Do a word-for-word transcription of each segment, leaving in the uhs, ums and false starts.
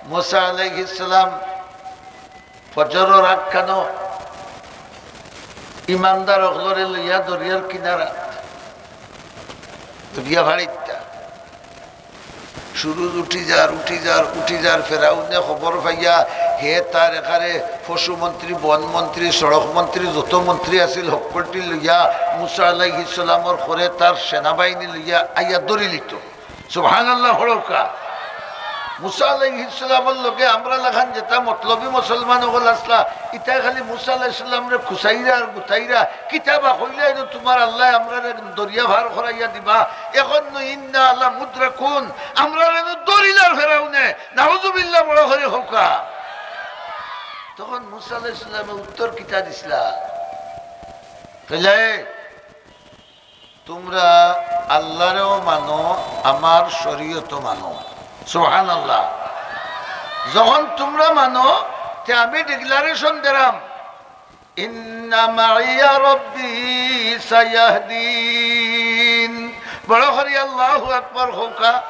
মুসা আলাইহিস সালাম ফজরর আগ খানো ইমানদার অকলরে লইয়া দরিয়ার কিনারাত, দরিয়া ফাড়িতা। সুরুজ উঠি যার, উঠি যার, উঠি যার। ফেরাউনে খবর পাইয়া হে তার এখানে পশু মন্ত্রী, বন মন্ত্রী, সড়ক মন্ত্রী, যত মন্ত্রী আছিল হক্কলটি লইয়া মুসা আলাইহিস সালামর ঘরে তার সেনাবাহিনী লইয়া আইয়া ধরিলিত। সুবহানাল্লাহ পড়উক্কা। মুসা আলাইহিস সালামর লগে আমরা লাখান যেতা মতলবি মুসলমান অকল আছলা, ইতায় খালি মুসা আলাইহিস সালামরে খুসাইরা আর গুতাইরা, কিতা বা কইলা, "ইনো তুমার আল্লায় আমরারে দরিয়া পার করাইয়া দিবা, এখন নু ইন্না লামুদরাকুন, আমরারে নু ধরিলার ফেরাউনে।" নাউজুবিল্লাহ বড় করি কউক্কা। তখন মুসা আলাইহিস সালামে উত্তর কিতা দিছলা? কইলা, "এ, তুমরা আল্লারেও মানো, আমার শরীয়তও মানো।" সুবহানাল্লাহ। যখন তুমরা মানো, তে আমি declaration দিরাম, "ইন্না মাইয়া রব্বি সায়াহদিন।" বড় করি আল্লাহু আকবার কউক্কা।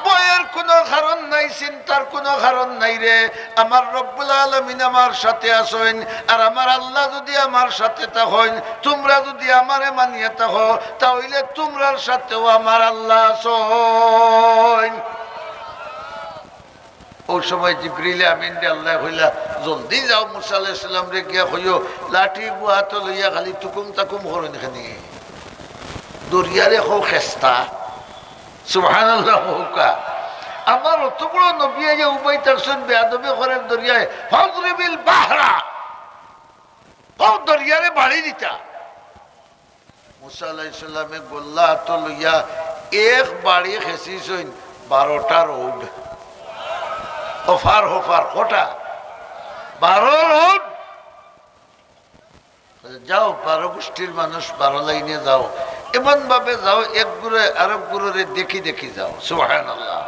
ভয়র কুনু কারণ নাই, চিন্তার কুনু কারণ নাই রে। আমার রব্বুল আলামিন আমার সাথে আছইন, আর আমার আল্লাহ যুদি আমার সাথে থাকইন, তুমরা যুদি আমারে মানিয়া থাকো, তা অইলে তুমরার সাথেও আমার আল্লাহ আছইন। অউ সময় জিবরিলে আমিনরে আল্লায় কইলা, "জলদি যাও, মুসা আলাইহিস সালামরে গিয়া কইও, লাঠি গুয়াত লইয়া খালি তুকুম তাকুম করইন কেনে।" দরিয়ারে কও খেস্তা। সুবহানাল্লাহ কউক্কা। আমার অত বড় নবী আইয়া উবাই থাকছইন, বেয়াদবি করের দরিয়ায়, "ফাদরিবিল বাহরা।" কও দরিয়ারে বাড়ি দিতা। মুসা আলাইহিস সালামে গল্লা আতো লইয়া এক বাড়ি খেছিছইন বারোটা রৌড। অফার হফার কটা? বারো রৌড। যাও, বারো গোষ্ঠীর মানুষ বারো লাইনে যাও, এমন ভাবে যাও, এক গুরু আরক গুরুরে দেখি দেখি যাও। সুবহানাল্লাহ।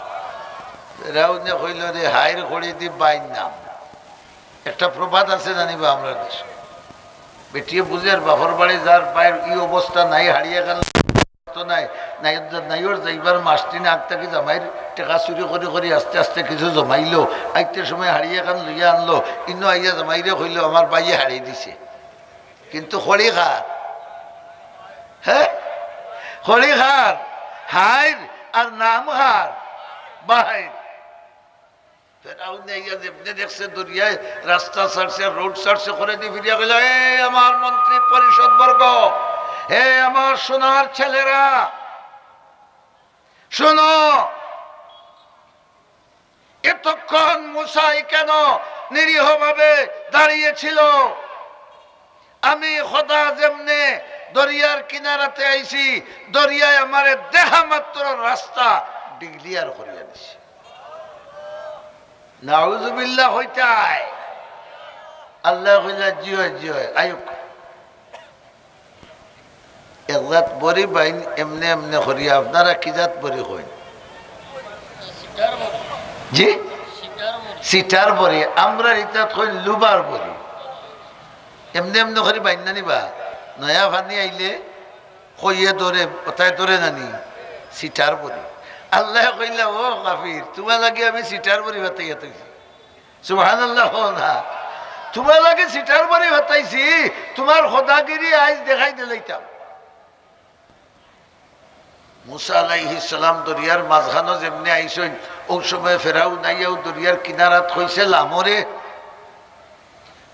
ফেরাউনে কইল, "রে হায়র করি দি বাইর নাম।" একটা প্রবাদ আছে জানি বা আমরার দেশো, বেটিয়ে বুঝের, বাপর বাড়ি যার, বাইর ই অবস্থা নাই, হাড়ি এখান তো নাই, নাই, নাইওর যাইবার মাস তিন আগ থাকি জামাইর টেকা চুরি করি করি আস্তে আস্তে কিছু জমাইলো, আইতে সময় হাড়ি এখান লইয়া আনলো, ইনো আইয়া জামাইরে কইলো, "আমার বাইয়ে হাড়ি দিছে।" কিন্তু খড়ি কার? হ্যাঁ, খড়ি কার? হায়র। আর নাম কার? বাইর। ফেরাউনে আইয়া যেমনে দেখছে দরিয়ায় রাস্তা ছাড়ছে, রোড ছাড়ছে, করে দি ফিরিয়া কইল, "এ আমার মন্ত্রী পরিষদ বর্গ, হে আমার সোনার ছেলেরা, শোনো, এতক্ষণ মুসা ইকানো নিরীহভাবে দাঁড়িয়েছিল, আমি খোদা যেমনে দরিয়ার কিনারাতে আইছি, দরিয়ায় আমারে দেখা মাত্র রাস্তা declare করিয়া দিছে।" নাউজুবিল্লাহ কইতায়। আল্লায় কইলা, "জি অয়, জি অয়, আউক।" এক জাত বড়ি বাইন এমনে এমনে করিয়া, আপনারা কি জাত বড়ি কইন? জি? সিটার বড়ি। আমরার ইতাত কইন লুবার বড়ি। এমনে এমনে করি বাইন না নিবা? নয়া পানি আইলে কইয়ে ধরে, অতায় ধরে না নি? সিটার বড়ি। আল্লায় কইলা, "ও কাফির, তুমার লাগি আমি সিটার বড়ি পাতাইয়া থইছি।" সুবহানাল্লাহ কও না। তুমার লাগি সিটার বড়ি পাতাইছি, তুমার খোদাগিরি আইজ দেখাই দিলাইতাম। মুসা আলাইহিস সালাম দরিয়ার মাঝখানো যেমনে আইছইন, অউ সময় ফেরাউন আইয়াও দরিয়ার কিনারাত কইছে, "লামো রে।"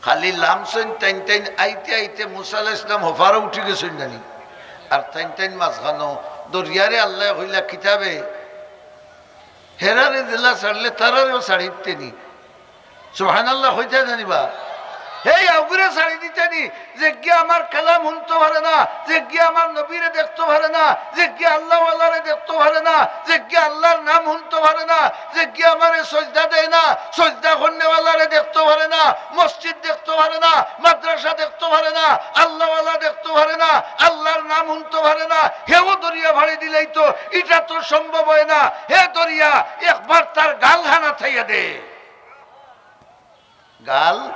খালি লামছইন তাইন তাইন, আইতে আইতে মুসা আলাইহিস সালাম হফারো উঠি গেছইন জানি। আর তাইন তাইন মাঝখানো দরিয়ারে আল্লায় কইলা কিতাবে, হেরারে জেলা ছাড়লে তারারেও ছাড়িতে নি। সুবহানাল্লাহ কইতায় জানি বা? হেই আউগুরে ছাড়ি দিতে নি, যেগিয়ে আমার কালাম হুনতো পারে না, যেগিয়ে আমার নবীরে দেখতো পারে না, যেগিয়ে আল্লাহওয়ালারে দেখতো পারে না, যেগিয়ে আল্লাহর নাম হুনতো পারে না, যেগিয়ে আমারে সজদা দেয় না, সজদা করনেওয়ালারে দেখতো পারে না, মসজিদ দেখতো পারে না, মাদ্রাসা দেখতো পারে না, আল্লাহওয়ালা দেখতো পারে না, আল্লাহর নাম হুনতো পারে না, হেও দরিয়া ফাড়ি দিলাইতো, ইটা তো সম্ভব অয় না। হে দরিয়া, একবার তার গাল খান আতাইয়া দে, গাল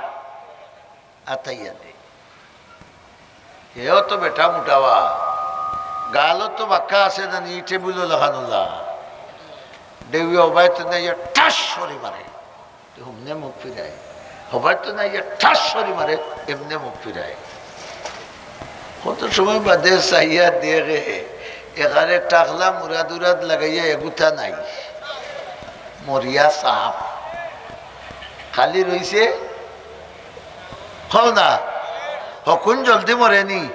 আতাইয়া দে। হেও তো বেটা মুটাওয়া, গালও তো বাক্কা আছে জানি, ই টেবিলও লাখানোলা। ঢেউয়ে হবায় তো নাই, ঠাস করি মারে, হুমনে মুখ ফিরায়। হবায় তো নাই, ঠাস করি মারে, এমনে মুখ ফিরায়। কত সময় বাদে চাইয়া দেখে, এখানে টাকলা মুরাদ উরাদ লাগাইয়া এগুতা নাই, মরিয়া সাপ খালি রইছে। কও না, হকুন জলদি মরেনি।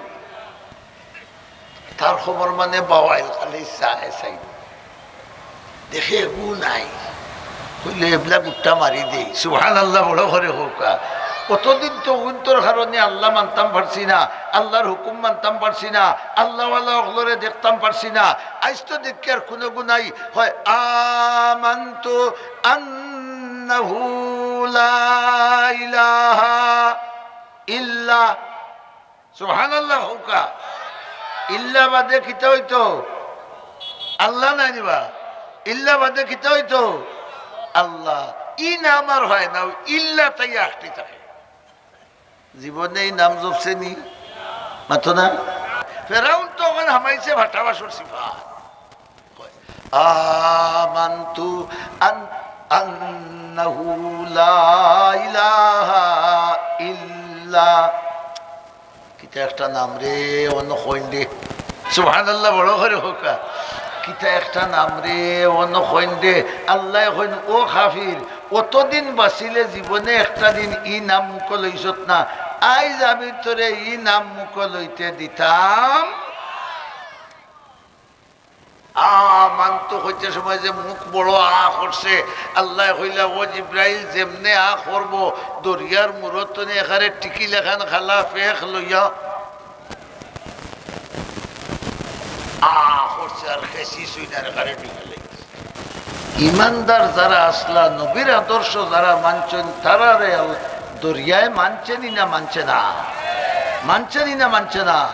তার খবর মানে বাওয়াইল, খালি চায় চাই। দেখে এগু নাই, কইলে, "এবলা গুট্টা মারি দেই।" সুবহানাল্লাহ, বড় করি কউক্কা। অতদিন তো অগুইন্তর কারণে আল্লাহ মানতাম পারছি না, আল্লাহর হুকুম মানতাম পারছি না, আল্লাহওয়ালা অকলরে দেখতাম পারছি না। আইজ তো দেখি আর কুনুগু নাই। কয়, "আমানতু আন্নাহু লা ইলাহা ইল্লা।" সুবহানাল্লাহ কউক্কা। ইল্লা বাদে কিতা অইতো? আল্লাহ নায় নি বা? ইল্লা বাদে কিতা অইতো? আল্লাহ। ই নাম আর হয় না, অউ ইল্লা তাই আটকি থাকে। জীবনে ই নাম জপছে নি? মাতো না? ফেরাউন তো অখন হামাইছে ভাটা বাসর সিফা। আমানতু আন-, আন্নাহু লা ইলাহা ইল্লা। কিতা একটা নাম রে, অনো কইন রে। সুবহানাল্লাহ, বড় করি কউক্কা। কিতা একটা নাম রে, অনো কইন রে। আল্লায় কইন, "ও কাফির, অতদিন বাঁচিলে জীবনে একটা দিন ই নাম মুখো লইছত না, আইজ আমি তোরে ই নাম মুখো লইতে দিতাম।" আমানতু কইতে সময় যে মুখ বড় আ করছে, আল্লায় কইলা, "ও জিব্রাইল, যেমনে আ করবো, দরিয়ার মুরত তনে এখানে টিকিল এখান খালা ফেক লইয়া আ করছে, আর খেসি সুইনার এখানে ঢুকে লাইছে।" ইমানদার যারা আছলা, নবীর আদর্শ যারা মানছইন, তারারে আল-, দরিয়ায় মানছে নি না মানছে না? মানছে নি না মানছে না?